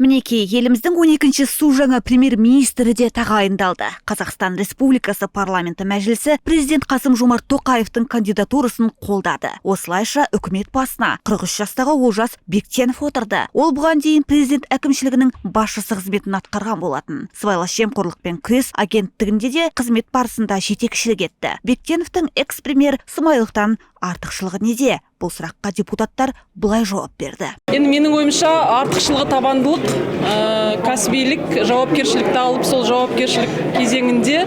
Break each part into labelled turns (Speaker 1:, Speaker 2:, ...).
Speaker 1: Мінекей, еліміздің 12-ші су жаңа премьер-министрі де тағайындалды. Қазақстан Республикасы парламенті мәжілісі президент Қасым Жомарт Тоқаевтың кандидатурасын қолдады. Осылайша үкімет басына 43 жастағы Олжас Бектенов отырды. Ол бұған дейін президент әкімшілігінің басшысы қызметін атқарған болатын. Сыбайлас жемқорлықпен күрес агенттігінде де қызмет барысында жетекшілік етті. Бектеновтің экс-премьер Смайыловтан артықшылығы неде? Бұл сұраққа депутаттар былай жауап берді.
Speaker 2: Енді менің ойымша, артықшылығы табандылық, кәсібилік, жауапкершілікті алып, сол жауапкершілік кезеңінде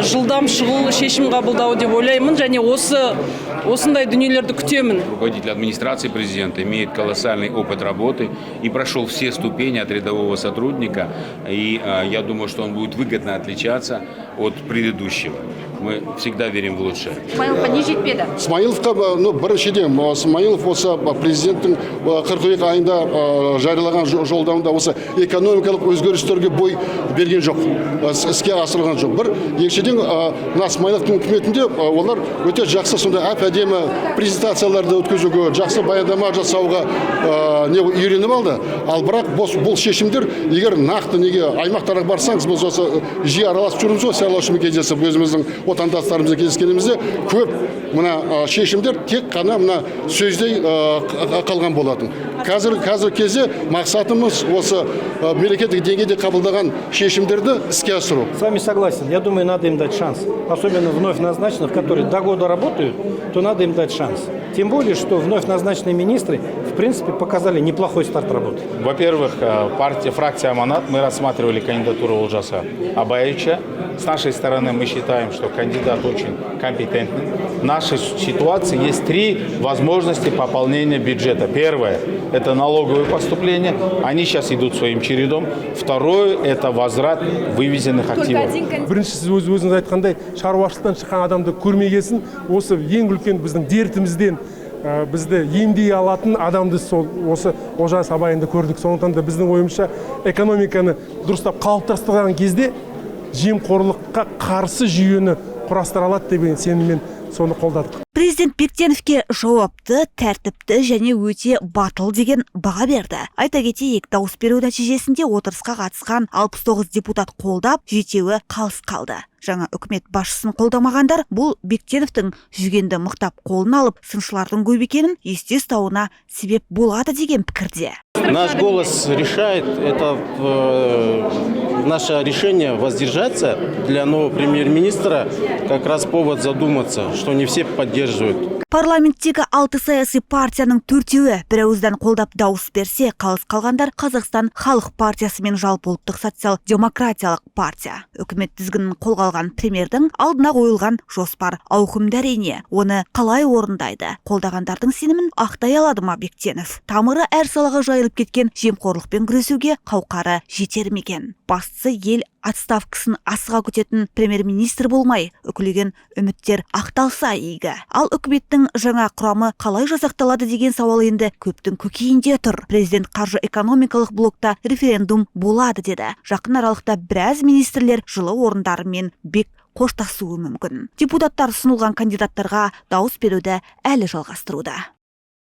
Speaker 2: жылдам, шұғыл шешім қабылдау деп ойлаймын және осындай дүниелерді күтемін.
Speaker 3: Руководитель администрации президента имеет колоссальный опыт работы и прошел все ступени от рядового сотрудника. И я думаю, что он будет выгодно отличаться от предыдущего. Мы всегда верим в лучшее.
Speaker 4: Смайыловқа не жетпеді?
Speaker 5: Смайыловқа, ну, біріншіден, Смайылов осы президенттің қыркүйек айында жариялаған жолдауында осы экономикалық өзгерістерге бой берген жоқ, іске асырған жоқ. Бір екіншіден, мына Смайыловтың үкіметінде олар өте жақсы, сондай әп әдемі презентацияларды өткізуге, жақсы баяндама жасауға не үйреніп алды. Ал бірақ бұл шешімдер егер нақты неге аймақтарға барсаңыз, біз осы жиі араласып жүрміз ғой, сайлаушымен кездесіп, өзіміздің отандастарымызбен кездескенімізде көп мына шешімдер тек қана мына сөздей қалған болатын. Қазіргі кезде мақсатымыз осы мемлекеттік деңгейде қабылдаған шешімдерді іске асыру.
Speaker 6: С вами согласен. Я думаю, надо им дать шанс. Особенно вновь назначенных, которые до года работают, то надо им дать шанс. Тем более что вновь назначенные министры, в принципе, показали неплохой старт работы.
Speaker 7: Во-первых, партия, фракция «Аманат», мы рассматривали кандидатуру Олжаса Абаевича. С нашей стороны, мы считаем, что кандидат очень компетентный. В нашей ситуации есть три возможности пополнения бюджета. Первое – это налоговые поступления. Они сейчас идут своим чередом. Второе – это возврат вывезенных активов.
Speaker 8: Бірінші, сіз өзіңіз айтқандай, шаруашылықтан шыққан адамды көрмегесін, осы ең үлкен біздің дертімізден бізді емдей алатын адамды сол осы Олжас Абайынды көрдік. Сондықтан да біздің ойымызша, экономиканы дұрыстап қалыптастырған кезде жемқорлыққа қарсы жүйені құрастыра алады деген сеніммен соны қолдадық.
Speaker 1: Президент Бектеновке жауапты, тәртіпті және өте батыл деген баға берді. Айта кетейік, дауыс беру нәтижесінде отырысқа қатысқан 69 депутат қолдап, жетеуі қалыс қалды. Жаңа үкімет басшысын қолдамағандар бұл Бектеновтің жүгенді мықтап қолына алып, сыншылардың көп екенін есте ұстауына себеп болады деген пікірде.
Speaker 9: Наш голос решает, это наше решение воздержаться для нового премьер-министра как раз повод задуматься, что не все поддерживают.
Speaker 1: Парламенттегі алты саяси партияның төртеуі бірауыздан қолдап дауыс берсе, қалыс қалғандар Қазақстан Халық партиясы мен Жалпы ұлттық социал-демократиялық партия. Үкімет тізгінін қолға алған премьердің алдына қойылған жоспар ауқымды, әрине. Оны қалай орындайды? Қолдағандардың сенімін ақтай алады ма Бектенов? Тамыры әр салаға жайылып кеткен жемқорлықпен күресуге қауқары жетер ме екен? Бастысы, ел отставкасын асыға күтетін премьер-министр болмай, үкілеген үміттер ақталса игі. Ал үкіметтің жаңа құрамы қалай жасақталады деген сауал енді көптің көкейінде тұр. Президент қаржы экономикалық блокта референдум болады деді. Жақын аралықта біраз министрлер жылы орындарымен бек қоштасуы мүмкін. Депутаттар ұсынылған кандидаттарға дауыс беруді әлі жалғастыруда.